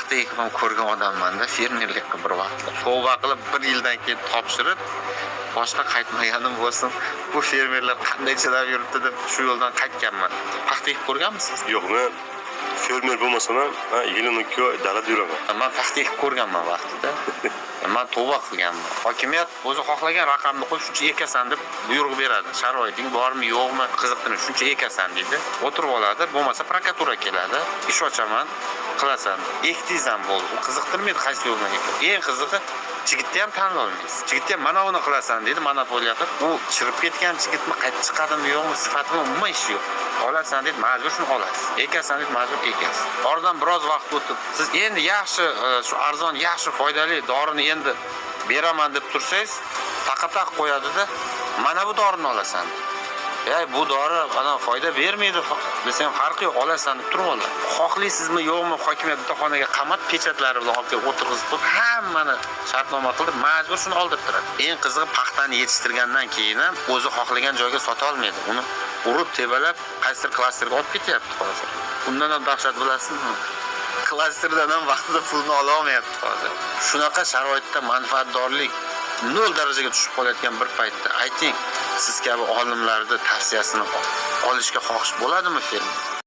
Paxta ekib ham ko'rgan odamman-da, fermerlikka bir vaqtlar. Tavba qilib bir yildan keyin topshirib, boshqa qaytmaganim bo'lsin. Bu fermerlar qanday chidab yuribdi deb shu yo'ldan qaytganman. Paxta ekib ko'rganmisiz? Yo'q, men fermer bo'lmasam ham, man yilini 2 oy dalada yuraman. Man paxta ekib ko'rganman vaqtida. Man tavba qilganman. Hokimiyat o'zi xohlagan raqamni qo'yib, shuncha ekasan deb buyruq beradi. Sharoiting bormi, yo'qmi, qiziqtirmaydi, shuncha ekasan deydi. O'tirib oladi, bo'lmasa prokuratura keladi. Ish ochaman, qilasan. Ekdingiz ham bo'ldi. U qiziqtirmaydi qaysi yo'ldan ekib. Eng qizig'i, chigitni ham tanlay olmaysiz. Chigitni ham mana buni qilasan deydi, monopoliya qilib. U chirib ketgan chigitmi, qaytib chiqadimi, yo'qmi, sifatimi, umuman ishi yo'q. Olasan deydi, majbur shuni olasiz. Ekasan deydi, majbur ekasiz. Oradan biroz vaqt o'tib, siz endi yaxshi, shu arzon, yaxshi, foydali dorini endi beraman deb tursangiz, taqa-taq qo'yadi-da, mana bu dorini olasan. Ey, bu dori ana foyda bermaydi desam ham farqi yo'q, olasan deb turib oladi. Xohlaysizmi, yo'qmi, hokimiyat bitta xonaga qamab, pechatlari bilan olib kelib o'tirg'izib qo'yib, hammani shartnoma qilib, majbur shuni oldirtiradi. Eng qizig'i, paxtani yetishtirgandan keyin ham o'zi xohlagan joyga sota olmaydi. Uni urib, tebalab, qaysidir klasterga olib ketyapti hozir. Undan ham dahshat bilasizmi? Klasterdan ham vaqtida pulni ola olmayapti hozir. Shunaqa sharoitda manfaatdorlik nol darajaga tushib qolayotgan bir paytda ayting, siz kabi olimlarni tavsiyasini olishga xohish bo'ladimi fermer?